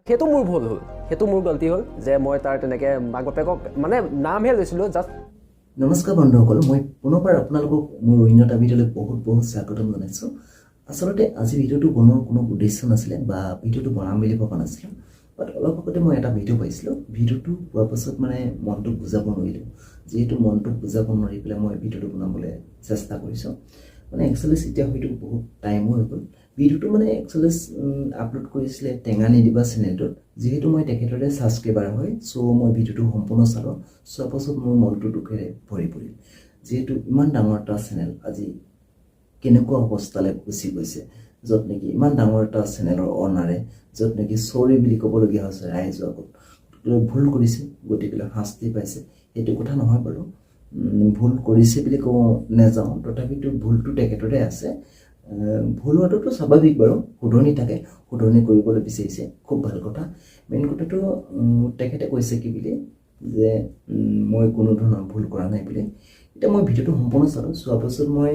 সেইটো মোৰ ভুল হ'ল, সেইটো মোৰ গলতি হ'ল যে মই তাৰ তেনেকৈ মাক বাপেকক মানে নামহে লৈছিলোঁ জাষ্ট। নমস্কাৰ বন্ধুসকল, মই পুনৰবাৰ আপোনালোকক মোৰ অন্য এটা ভিডিঅ'লৈ বহুত বহুত স্বাগতম জনাইছোঁ। আচলতে আজি ভিডিঅ'টো বনোৱাৰ কোনো উদ্দেশ্য নাছিলে বা ভিডিঅ'টো বনাম বুলি ভবা নাছিলোঁ। বাট অলপ আগতে মই এটা ভিডিঅ' পাইছিলোঁ। ভিডিঅ'টো পোৱাৰ পাছত মানে মনটোক বুজাব নোৱাৰিলোঁ। যিহেতু মনটোক বুজাব নোৱাৰি পেলাই মই ভিডিঅ'টো বনাবলৈ চেষ্টা কৰিছোঁ। মানে একচুৱেলি এতিয়া হয়তো বহুত টাইমো হৈ গ'ল। ভিডিঅ'টো মানে একচুৱেলি আপলোড কৰিছিলে টেঙা নিদিবা চেনেলটোত। যিহেতু মই তেখেতৰে ছাবস্ক্ৰাইবাৰ হয়, চ' মই ভিডিঅ'টো সম্পূৰ্ণ চালোঁ। চোৱাৰ পাছত মোৰ মনটো দুখেৰে ভৰি পৰিল, যিহেতু ইমান ডাঙৰ এটা চেনেল আজি কেনেকুৱা অৱস্থালৈ গুচি গৈছে, য'ত নেকি ইমান ডাঙৰ এটা চেনেলৰ অনাৰে য'ত নেকি চৰি বুলি ক'বলগীয়া হৈছে ৰাইজৰ আগত। গতিকে ভুল কৰিছে, গতিকে শাস্তি পাইছে, সেইটো কথা নহয় বাৰু। ভুল কৰিছে বুলি ক'ব নাযাওঁ, তথাপিতো ভুলটো তেখেতৰে আছে। ভুল হোৱাটোতো স্বাভাৱিক বাৰু, শুধৰণি থাকে, শুধৰণি কৰিবলৈ বিচাৰিছে, খুব ভাল কথা। মেইন কথাটো তেখেতে কৈছে কি বুলি যে মই কোনো ধৰণৰ ভুল কৰা নাই বুলি। এতিয়া মই ভিডিঅ'টো সম্পূৰ্ণ চালোঁ। চোৱাৰ পাছত মই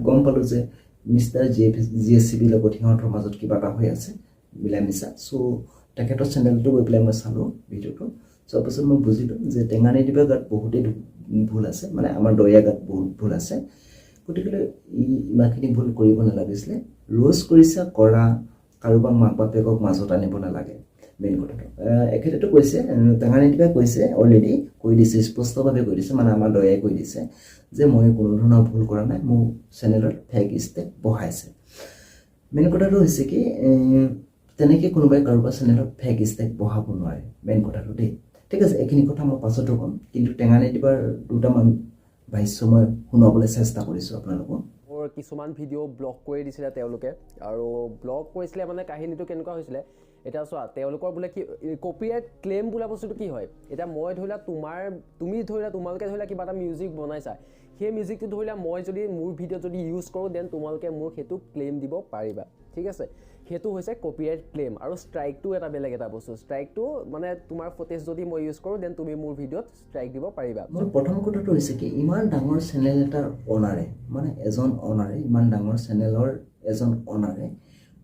গম পালোঁ যে মিষ্টাৰ জি এছ চি বিৰ লগত সিহঁতৰ মাজত কিবা এটা হৈ আছে মিলা মিছা। চ' তেখেতৰ চেনেলটো গৈ পেলাই মই চালোঁ। ভিডিঅ'টো চোৱাৰ পাছত মই বুজিলোঁ যে টেঙা নিদিবা গাত বহুতেই ভুল আছে, মানে আমাৰ দয়া গাত বহুত ভুল আছে। গতিকে ই ইমানখিনি ভুল কৰিব নালাগিছিলে। ৰোষ্ট কৰিছা কৰা, কাৰোবাক মাক বাপেকক মাজত আনিব নালাগে। মেইন কথাটো এখেতেতো কৈছে, টেঙা নিদিবাই কৈছে, অলৰেডি কৈ দিছে, স্পষ্টভাৱে কৈ দিছে, মানে আমাৰ দয়াই কৈ দিছে যে মই কোনো ধৰণৰ ভুল কৰা নাই, মোৰ চেনেলত ফেক ষ্টেক বহাইছে। মেইন কথাটো হৈছে কি, তেনেকৈ কোনোবাই কাৰোবাৰ চেনেলত ফেক ষ্টেক বহাব নোৱাৰে, মেইন কথাটো দেই। ঠিক আছে, এইখিনি কথা মই পাছতো ক'ম, কিন্তু টেঙা নিদিবাৰ দুটামান ভাষ্য মই শুনাবলৈ চেষ্টা কৰিছোঁ আপোনালোকক। মোৰ কিছুমান ভিডিঅ' ব্লক কৰি দিছিলে তেওঁলোকে। আৰু ব্লক কৰিছিলে মানে কাহিনীটো কেনেকুৱা হৈছিলে এতিয়া চোৱা, তেওঁলোকৰ বোলে কি কপিৰাইট ক্লেইম বোলা বস্তুটো কি হয়। এতিয়া মই ধৰি লোৱা তোমাৰ, তুমি ধৰি লোৱা, তোমালোকে ধৰি লোৱা কিবা এটা মিউজিক বনাইছা, সেই মিউজিকটো ধৰি লোৱা মই যদি মোৰ ভিডিঅ'ত যদি ইউজ কৰোঁ, then তোমালোকে মোৰ সেইটো ক্লেইম দিব পাৰিবা, ঠিক আছে? সেইটো হৈছে কপিৰাইট ক্লেইম। আৰু ষ্ট্ৰাইকটো এটা বেলেগ এটা বস্তু। ষ্ট্ৰাইকটো মানে তোমাৰ ফুটেজ যদি মই ইউজ কৰোঁ, then তুমি মোৰ ভিডিঅ'ত ষ্ট্ৰাইক দিব পাৰিবা। মোৰ প্ৰথম কথাটো হৈছে কি, ইমান ডাঙৰ চেনেল এটাৰ অনাৰে, মানে এজন অনাৰে, ইমান ডাঙৰ চেনেলৰ এজন অনাৰে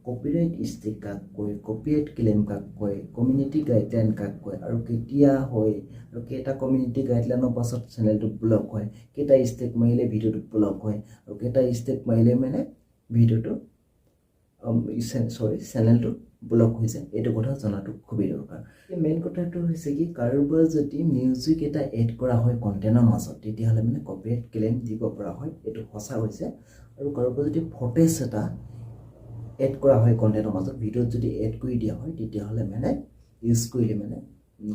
কপিৰাইট ষ্ট্ৰাইক কাক কয়, কপিৰাইট ক্লেইম কাক কয়, কমিউনিটি গাইডলাইন কাক কয় আৰু কেতিয়া হয় আৰু কেইটা কমিউনিটি গাইডলাইনৰ পাছত চেনেলটো ব্লক হয়, কেইটা ষ্ট্ৰাইক মাৰিলে ভিডিঅ'টো ব্লক হয় আৰু কেইটা ষ্ট্ৰাইক মাৰিলে মানে ভিডিঅ'টো, চৰি, চেনেলটো ব্লক হৈ যায়, এইটো কথা জনাটো খুবেই দৰকাৰ। মেইন কথাটো হৈছে কি, কাৰোবাৰ যদি মিউজিক এটা এড কৰা হয় কণ্টেণ্টৰ মাজত, তেতিয়াহ'লে মানে কপিৰাইট ক্লেইম দিব পৰা হয়, এইটো সঁচা হৈছে। আৰু কাৰোবাৰ যদি ফটেজ এটা এড কৰা হয় কণ্টেণ্টৰ মাজত, ভিডিঅ'ত যদি এড কৰি দিয়া হয়, তেতিয়াহ'লে মানে ইউজ কৰিলে মানে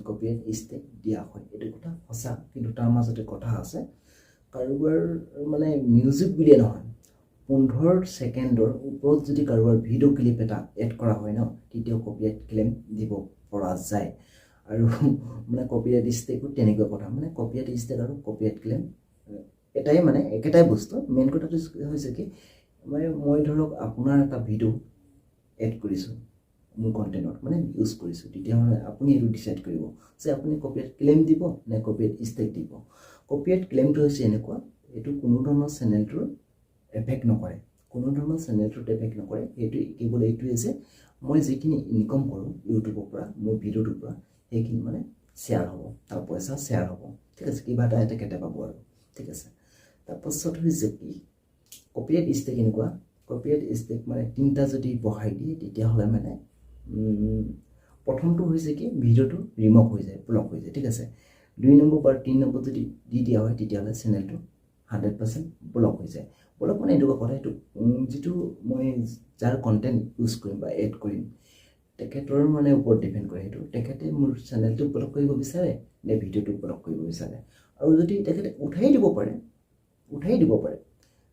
কপিৰাইট ষ্ট্ৰাইক দিয়া হয়, এইটো কথা সঁচা। কিন্তু তাৰ মাজতে কথা আছে, কাৰোবাৰ মানে মিউজিক বুলিয়ে নহয়, 15 ছেকেণ্ডৰ ওপৰত যদি কাৰোবাৰ ভিডিঅ' ক্লিপ এটা এড কৰা হয় ন, তেতিয়াও কপিৰাইট ক্লেইম দিব পৰা যায়। আৰু মানে কপিৰাইট ষ্ট্ৰাইকো তেনেকুৱা কথা। মানে কপিৰাইট ষ্ট্ৰাইক আৰু কপিৰাইট ক্লেইম এটাই, মানে একেটাই বস্তু। মেইন কথাটো হৈছে কি, মানে মই ধৰক আপোনাৰ এটা ভিডিঅ' এড কৰিছোঁ মোৰ কণ্টেণ্টত, মানে ইউজ কৰিছোঁ, তেতিয়াহ'লে আপুনি এইটো ডিচাইড কৰিব যে আপুনি কপিৰাইট ক্লেইম দিব নে কপিৰাইট ষ্ট্ৰাইক দিব। কপিৰাইট ক্লেইমটো হৈছে এনেকুৱা, এইটো কোনো ধৰণৰ চেনেলটোৰ এফেক্ট নকৰে, কোনো ধৰণৰ চেনেলটোত এফেক্ট নকৰে। সেইটো কেৱল এইটোৱে যে মই যিখিনি ইনকম কৰোঁ ইউটিউবৰ পৰা, মোৰ ভিডিঅ'টোৰ পৰা, সেইখিনি মানে শ্বেয়াৰ হ'ব, তাৰ পইচা শ্বেয়াৰ হ'ব, ঠিক আছে? কিবা এটা তেখেতে পাব আৰু, ঠিক আছে? তাৰপাছত হৈছে কি, কপিৰাইট ষ্ট্ৰাইক এনেকুৱা, কপিৰাইট ষ্ট্ৰাইক মানে তিনিটা যদি বহাই দিয়ে, তেতিয়াহ'লে মানে প্ৰথমটো হৈছে কি, ভিডিঅ'টো ৰিম'ভ হৈ যায়, ব্লক হৈ যায়, ঠিক আছে? 2 নম্বৰ বা 3 নম্বৰ যদি দি দিয়া হয়, তেতিয়াহ'লে চেনেলটো 100% ব্লক হৈ যায়। ব্লক মানে এনেকুৱা কথা, এইটো যিটো মই যাৰ কণ্টেণ্ট ইউজ কৰিম বা এড কৰিম, তেখেতৰ মানে ওপৰত ডিপেণ্ড কৰে সেইটো, তেখেতে মোৰ চেনেলটো ব্লক কৰিব বিচাৰে নে ভিডিঅ'টো ব্লক কৰিব বিচাৰে। আৰু যদি তেখেতে উঠাই দিব পাৰে, উঠাই দিব পাৰে।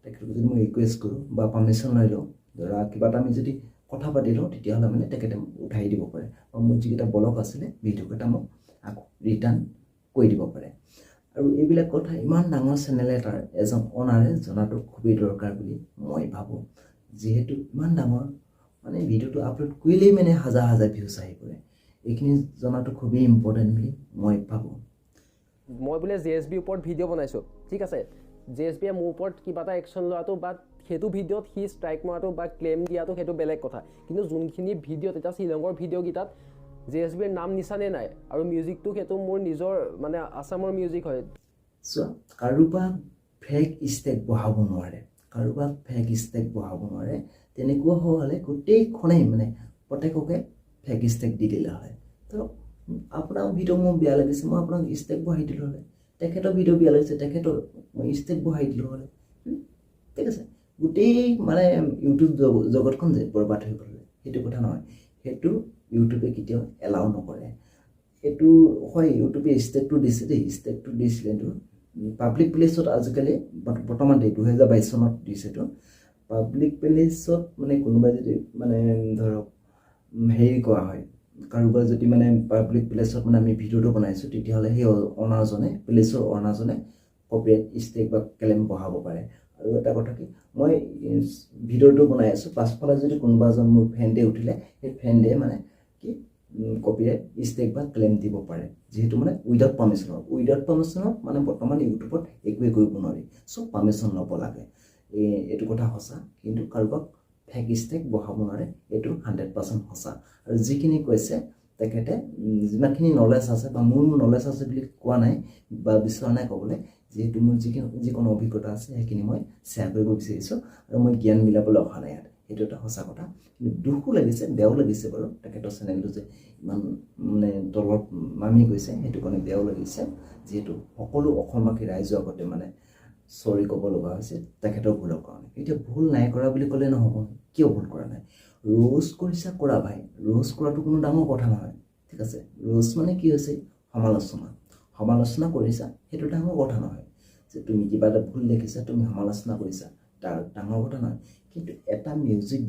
তেখেতক যদি মই ৰিকুৱেষ্ট কৰোঁ বা পাৰ্মিশ্যন লৈ লওঁ, ধৰা কিবা এটা আমি যদি কথা পাতি লওঁ, তেতিয়াহ'লে মানে তেখেতে উঠাই দিব পাৰে বা মোৰ যিকেইটা ব্লক আছিলে ভিডিঅ'কেইটা মোক আকৌ ৰিটাৰ্ণ কৰি দিব পাৰে। আৰু এইবিলাক কথা ইমান ডাঙৰ চেনেল এটাৰ এজন অনাৰে জনাটো খুবেই দৰকাৰ বুলি মই ভাবোঁ, যিহেতু ইমান ডাঙৰ মানে ভিডিঅ'টো আপলোড কৰিলেই মানে হাজাৰ হাজাৰ ভিউজ আহি পৰে। এইখিনি জনাটো খুবেই ইম্পৰ্টেণ্ট বুলি মই ভাবোঁ। মই বোলে জে এছ বিৰ ওপৰত ভিডিঅ' বনাইছোঁ, ঠিক আছে? জে এছ বিয়ে মোৰ ওপৰত কিবা এটা একশ্যন লোৱাটো বা সেইটো ভিডিঅ'ত সি ষ্ট্ৰাইক মৰাটো বা ক্লেইম দিয়াটো সেইটো বেলেগ কথা। কিন্তু যোনখিনি ভিডিঅ'ত এতিয়া শ্বিলঙৰ ভিডিঅ'কেইটাত জে এছ বিৰ নাম নিচানেই নাই আৰু মিউজিকটো সেইটো মোৰ নিজৰ মানে আছামৰ মিউজিক হয়। চোৱা, কাৰোবাক ফেক ষ্ট্ৰাইক বহাব নোৱাৰে, কাৰোবাক ফেক ষ্ট্ৰাইক বহাব নোৱাৰে। তেনেকুৱা হ'লে গোটেইখনেই মানে প্ৰত্যেককে ফেক ষ্ট্ৰাইক দি দিলে হয়। ধৰক আপোনাৰ ভিডিঅ' মোৰ বেয়া লাগিছে, মই আপোনাক ষ্ট্ৰাইক বহাই দিলোঁ হ'লে। তেখেতৰ ভিডিঅ' বেয়া লাগিছে, তেখেতৰ মই ষ্ট্ৰাইক বহাই দিলোঁ হ'লে। ঠিক আছে, গোটেই মানে ইউটিউব জগতখন যে বৰবাদ হৈ গ'ল, সেইটো কথা নহয়। সেইটো ইউটিউবে কেতিয়াও এলাউ নকৰে। এইটো হয়, ইউটিউবে ষ্ট্ৰাইকটো দিছে দেই, ষ্ট্ৰাইকটো দিছিলে। এইটো পাব্লিক প্লেচত আজিকালি বৰ্তমান দেই, 2022 চনত দিছে এইটো। পাব্লিক প্লেচত মানে কোনোবাই যদি মানে ধৰক হেৰি কৰা হয়, কাৰোবাৰ যদি মানে পাব্লিক প্লেচত মানে আমি ভিডিঅ'টো বনাইছোঁ, তেতিয়াহ'লে সেই অনাৰজনে, প্লেচৰ অনাৰজনে কপিৰাইট ষ্ট্ৰাইক বা ক্লেইম বহাব পাৰে। আৰু এটা কথা কি, মই ভিডিঅ'টো বনাই আছোঁ, পাছফালে যদি কোনোবা এজন মোৰ ফ্ৰেণ্ডে উঠিলে, সেই ফ্ৰেণ্ডে মানে কি কপিৰাইট ষ্ট্ৰাইক বা ক্লেইম দিব পাৰে, যিহেতু মানে উইদাউট পাৰ্মিশ্যনত। উইদাউট পাৰ্মিশ্যনত মানে বৰ্তমান ইউটিউবত একোৱেই কৰিব নোৱাৰি, চব পাৰ্মিশ্যন ল'ব লাগে। এইটো কথা সঁচা। কিন্তু কাৰোবাক ফেক ষ্ট্ৰাইক বহাব নোৱাৰে, এইটো 100% সঁচা। আৰু যিখিনি কৈছে তেখেতে, যিমানখিনি নলেজ আছে বা মোৰ নলেজ আছে বুলি কোৱা নাই বা বিচৰা নাই ক'বলৈ, যিহেতু মোৰ যিখিনি যিকোনো অভিজ্ঞতা আছে, সেইখিনি মই শ্বেয়াৰ কৰিব বিচাৰিছোঁ আৰু মই জ্ঞান মিলাবলৈ অহা নাই ইয়াত। সেইটো এটা সঁচা কথা। কিন্তু দুখো লাগিছে, বেয়াও লাগিছে বাৰু, তেখেতৰ চেনেলটো যে ইমান মানে তলত নামি গৈছে, সেইটো কাৰণে বেয়াও লাগিছে, যিহেতু সকলো অসমবাসী ৰাইজৰ আগতে মানে চৰি ক'ব লগা হৈছে তেখেতৰ ভুলৰ কাৰণে। এতিয়া ভুল নাই কৰা বুলি ক'লে নহ'ব। কিয় ভুল কৰা নাই? ৰোষ্ট কৰিছা, কৰা ভাই। ৰোষ্ট কৰাটো কোনো ডাঙৰ কথা নহয়, ঠিক আছে? ৰোষ্ট মানে কি হৈছে? সমালোচনা। সমালোচনা কৰিছা, সেইটো ডাঙৰ কথা নহয় যে তুমি কিবা এটা ভুল দেখিছা, তুমি সমালোচনা কৰিছা, তাৰ ডাঙৰ কথা নহয়। কিন্তু এটা মিউজিক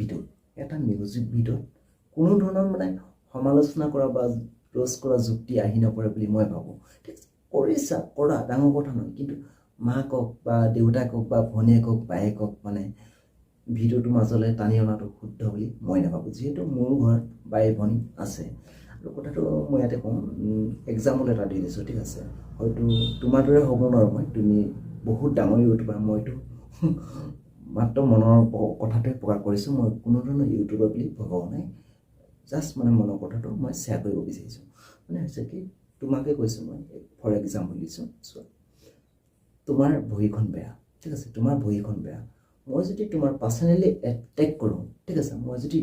ভিডিঅ'ত কোনো ধৰণৰ মানে সমালোচনা কৰা বা ৰোষ্ট কৰা যুক্তি আহি নপৰে বুলি মই ভাবোঁ। ঠিক আছে, কৰিছা, কৰা, ডাঙৰ কথা নহয়। কিন্তু মাকক বা দেউতাকক বা ভনীয়েকক, বায়েকক মানে ভিডিঅ'টোৰ মাজলৈ টানি অনাটো শুদ্ধ বুলি মই নাভাবোঁ, যিহেতু মোৰো ঘৰত বাই ভনী আছে। আৰু কথাটো মই ইয়াতে কওঁ, এক্সাম্পল এটা দি দিছোঁ, ঠিক আছে? হয়তো তোমাৰ দৰে হ'ব নোৱাৰোঁ মই, তুমি বহুত ডাঙৰ ইউটিউবাৰ। মইতো মাত্ৰ মনৰ কথাটোৱে প্ৰকাশ কৰিছোঁ। মই কোনো ধৰণৰ ইউটিউবাৰ বুলি ভবাও নাই, জাষ্ট মানে মনৰ কথাটো মই শ্বেয়াৰ কৰিব বিচাৰিছোঁ। মানে হৈছে কি, তোমাকে কৈছোঁ মই, ফৰ এক্সাম্পল দিছোঁ। চোৱা, তোমাৰ ভৰিখন বেয়া, ঠিক আছে? তোমাৰ ভৰিখন বেয়া। মই যদি তোমাৰ পাৰ্চনেলি এটেক কৰোঁ, ঠিক আছে, মই যদি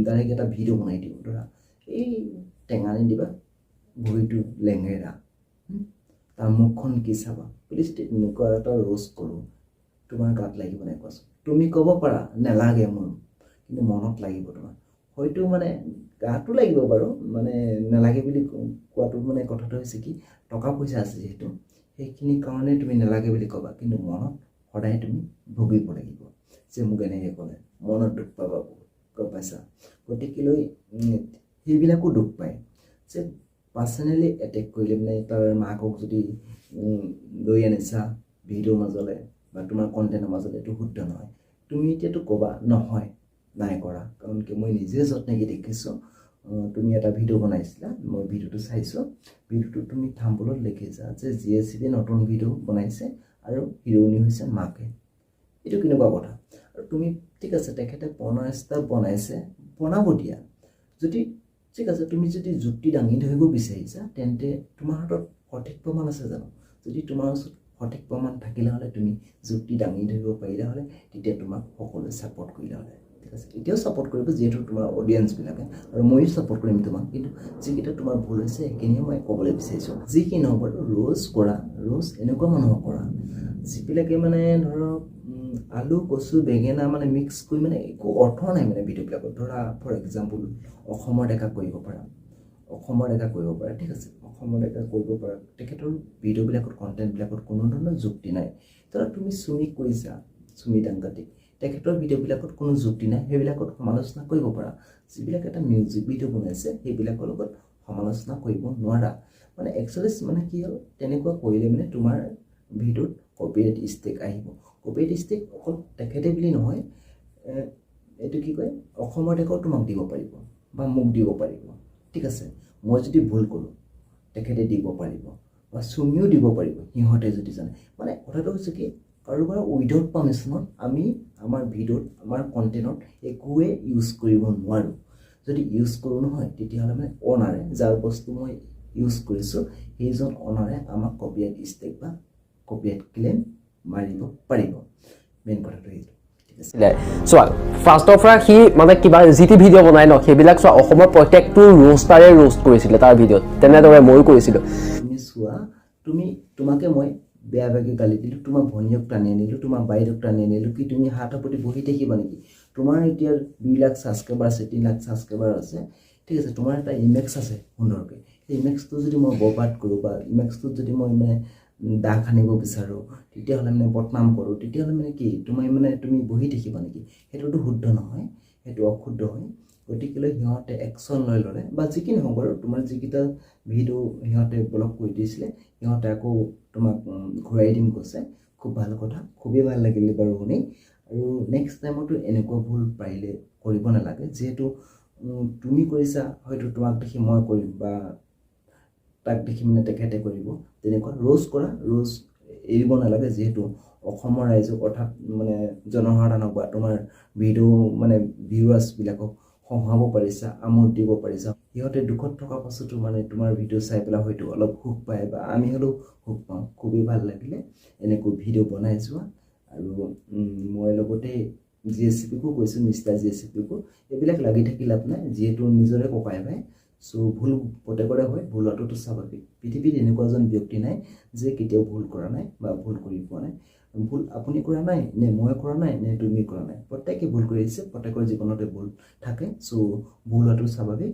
ডাইৰেক্ট এটা ভিডিঅ' বনাই দিওঁ, ধৰা এই টেঙা নিদিবা, ভৰিটো লেঙেৰা, তাৰ মুখখন কি চাবা বুলি যদি তেনেকুৱা এটা ৰোষ্ট কৰোঁ, তোমাৰ গাত লাগিব নাই কোৱাচোন? তুমি ক'ব পাৰা নেলাগে মোৰ, কিন্তু মনত লাগিব তোমাৰ। হয়তো মানে গাটো লাগিব বাৰু, মানে নেলাগে বুলি কোৱাটো মানে কথাটো হৈছে কি, টকা পইচা আছে যিহেতু, সেইখিনিৰ কাৰণে তুমি নেলাগে বুলি ক'বা, কিন্তু মনত সদায় তুমি ভুগিব লাগিব যে মোক এনেকৈ ক'লে, মনত দুখ পাবা বহুত, গম পাইছা? গতিকেলৈ সেইবিলাকো দুখ পায় যে পাৰ্চনেলি এটেক কৰিলে, মানে তাৰ মাকক যদি লৈ আনিছা ভিডিঅ'ৰ মাজলৈ বা তোমাৰ কণ্টেণ্টৰ মাজলৈ, এইটো শুদ্ধ নহয়। তুমি এতিয়াতো ক'বা নহয়, নাই কৰা, কাৰণ কি মই নিজে য'ত নেকি দেখিছোঁ, তুমি এটা ভিডিঅ' বনাইছিলা, মই ভিডিঅ'টো চাইছোঁ। ভিডিঅ'টো তুমি থাম্বনেইলত লিখিছা যে জিএছচিবি নতুন ভিডিঅ' বনাইছে আৰু হিৰোইনী হৈছে মাকে। এইটো কেনেকুৱা কথা? আৰু তুমি, ঠিক আছে, তেখেতে পৰ্ণ বনাইছে, বনাব দিয়া যদি, ঠিক আছে, তুমি যদি যুক্তি দাঙি ধৰিব বিচাৰিছা, তেন্তে তোমাৰ হাতত সঠিক প্ৰমাণ আছে জানো? যদি তোমাৰ ওচৰত সঠিক প্ৰমাণ থাকিলে হ'লে, তুমি যুক্তি দাঙি ধৰিব পাৰিলা হ'লে, তেতিয়া তোমাক সকলোৱে ছাপৰ্ট কৰিলে হ'লে, ঠিক আছে? এতিয়াও ছাপৰ্ট কৰিব, যিহেতু তোমাৰ অডিয়েঞ্চবিলাকে, আৰু ময়ো ছাপৰ্ট কৰিম তোমাক। কিন্তু যিকেইটা তোমাৰ ভুল হৈছে, সেইখিনিয়ে মই ক'বলৈ বিচাৰিছোঁ। যি কি নহওক বাৰু, ৰোষ্ট কৰা, ৰোষ্ট এনেকুৱা মানুহক কৰা যিবিলাকে মানে ধৰক আলু, কচু, বেঙেনা মানে মিক্স কৰি মানে একো অৰ্থ নাই মানে ভিডিঅ'বিলাকত। ধৰা ফৰ এক্সাম্পল অসমৰ ডেকা কৰিব পাৰা, অসমৰ ডেকা কৰিব পাৰা, ঠিক আছে, অসমৰ ডেকা কৰিব পাৰা। তেখেতৰ ভিডিঅ'বিলাকত, কণ্টেণ্টবিলাকত কোনো ধৰণৰ যুক্তি নাই। ধৰা তুমি চুমিক কৈছা, চুমি ডাংকাটিক, তেখেতৰ ভিডিঅ'বিলাকত কোনো যুক্তি নাই, সেইবিলাকত সমালোচনা কৰিব পাৰা। যিবিলাক এটা মিউজিক ভিডিঅ' বনাইছে, সেইবিলাকৰ লগত সমালোচনা কৰিব নোৱাৰা। মানে একচুৱেলি মানে কি হ'ল, তেনেকুৱা কৰিলে মানে তোমাৰ ভিডিঅ'ত কপিৰাইট ষ্ট্ৰাইক আহিব। কপিৰাইট ষ্ট্ৰাইক অকল তেখেতে বুলি নহয়, এইটো কি কয়, অসমৰ দেশত তোমাক দিব পাৰিব বা মোক দিব পাৰিব, ঠিক আছে? মই যদি ভুল কৰোঁ, তেখেতে দিব পাৰিব বা চুমিও দিব পাৰিব, সিহঁতে যদি জানে। মানে কথাটো হৈছে কি, কাৰোবাৰ উইদাউট পাৰ্মিশ্যনত আমি আমাৰ ভিডিঅ'ত, আমাৰ কণ্টেণ্টত একোৱে ইউজ কৰিব নোৱাৰোঁ। যদি ইউজ কৰোঁ নহয়, তেতিয়াহ'লে মানে অ'নাৰে, যাৰ বস্তু মই ইউজ কৰিছোঁ, সেইজন অ'নাৰে আমাক কপিৰাইট ষ্ট্ৰাইক বা কপিৰাইট ক্লেইম মাৰিব পাৰিব। মেইন কথাটো সেইটো, ঠিক আছে। চোৱা, ফাৰ্ষ্টৰ পৰা সি মানে কিবা যি টি ভিডিঅ' বনাই ন, সেইবিলাক চোৱা, অসমৰ প্ৰত্যেকটো ৰোষ্টাৰে ৰোষ্ট কৰিছিলে তাৰ ভিডিঅ'ত। তেনেদৰে ময়ো কৰিছিলোঁ। তুমি চোৱা, তোমাকে মই বেয়া বেয়াকৈ গালি দিলোঁ, তোমাৰ ভনীয়েক টানি আনিলোঁ, তোমাৰ বাইদেউক টানি আনিলোঁ, কি তুমি হাত সাৱটি বহি থাকিবা নেকি? তোমাৰ এতিয়া 2 লাখ ছাবস্ক্ৰাইবাৰ আছে, 3 লাখ ছাবস্ক্ৰাইবাৰ আছে, ঠিক আছে। তোমাৰ এটা ইমেজ আছে সুন্দৰকৈ। সেই ইমেজটো যদি মই বৰবাদ কৰোঁ বা ইমেজটোত যদি মই মানে দাগ সানিব বিচাৰোঁ, তেতিয়াহ'লে মানে বদনাম কৰোঁ, তেতিয়াহ'লে মানে কি তুমি মানে তুমি বহি থাকিবা নেকি? সেইটোতো শুদ্ধ নহয়, সেইটো অশুদ্ধ হয়। গতিকেলৈ সিহঁতে একশ্যন লৈ ল'লে বা যি কি নহওক বাৰু, তোমাৰ যিকেইটা ভিডিঅ' সিহঁতে ব্লক কৰি দিছিলে, সিহঁতে আকৌ তোমাক ঘূৰাই দিম কৈছে। খুব ভাল কথা, খুবেই ভাল লাগিলে বাৰু শুনি। আৰু নেক্সট টাইমতো এনেকুৱা ভুল পাৰিলে কৰিব নালাগে। যিহেতু তুমি কৰিছা, হয়তো তোমাক দেখি মই কৰিম বা তাক দেখি মানে তেখেতে কৰিব। তেনেকুৱা ৰোষ্ট কৰা, ৰোষ্ট এৰিব নালাগে। যিহেতু অসমৰ ৰাইজক, অৰ্থাৎ মানে জনসাধাৰণক বা তোমাৰ ভিডিঅ' মানে ভিউৱাৰ্ছবিলাকক হহুৱাব পাৰিছা, আমোদ দিব পাৰিছা। সিহঁতে দুখত থকা পাছতো মানে তোমাৰ ভিডিঅ' চাই পেলাই হয়তো অলপ সুখ পায় বা আমি হ'লেও সুখ পাওঁ। খুবেই ভাল লাগিলে। এনেকৈ ভিডিঅ' বনাই যোৱা। আৰু মই লগতে জি এছ চি পিকো কৈছোঁ, মিষ্টাৰ জি এছ চি পিকো, এইবিলাক লাগি থাকি লাভ নাই, যিহেতু নিজৰে ককাই ভাই। চ' ভুল প্ৰত্যেকৰে হয়, ভুল হোৱাটোতো স্বাভাৱিক। পৃথিৱীত এনেকুৱা এজন ব্যক্তি নাই যে কেতিয়াও ভুল কৰা নাই বা ভুল কৰি পোৱা নাই। ভুল আপুনি কৰা নাই নে মই কৰা নাই নে তুমি কৰা নাই, প্ৰত্যেকে ভুল কৰিছে। প্ৰত্যেকৰ জীৱনতে ভুল থাকে। চ' ভুল হোৱাটো স্বাভাৱিক,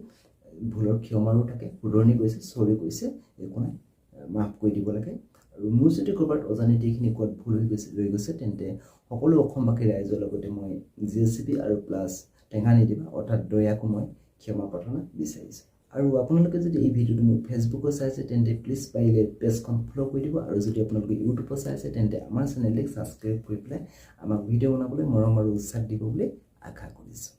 ভুলৰ ক্ষমাৰো থাকে। শুধৰণি কৈছে, চৰি কৈছে, একো নাই, মাফ কৰি দিব লাগে। আৰু মোৰ যদি ক'ৰবাত অজানিতে এইখিনি কোৱাত ভুল হৈ গৈছে, ৰৈ গৈছে, তেন্তে সকলো অসমবাসী ৰাইজৰ লগতে মই জি এছ চি পি আৰু প্লাছ টেঙা নিদিবা, অৰ্থাৎ দয়াকো মই ক্ষমা প্ৰাৰ্থনা বিচাৰিছোঁ। আৰু আপোনালোকে যদি এই ভিডিঅ'টো মোৰ ফেচবুকত চাইছে, তেন্তে প্লিজ পাৰিলে পেজখন ফ'ল' কৰি দিব। আৰু যদি আপোনালোকে ইউটিউবত চাইছে, তেন্তে আমাৰ চেনেলটিক ছাবস্ক্ৰাইব কৰি পেলাই আমাক ভিডিঅ' বনাবলৈ মৰম আৰু উৎসাহ দিব বুলি আশা কৰিছোঁ।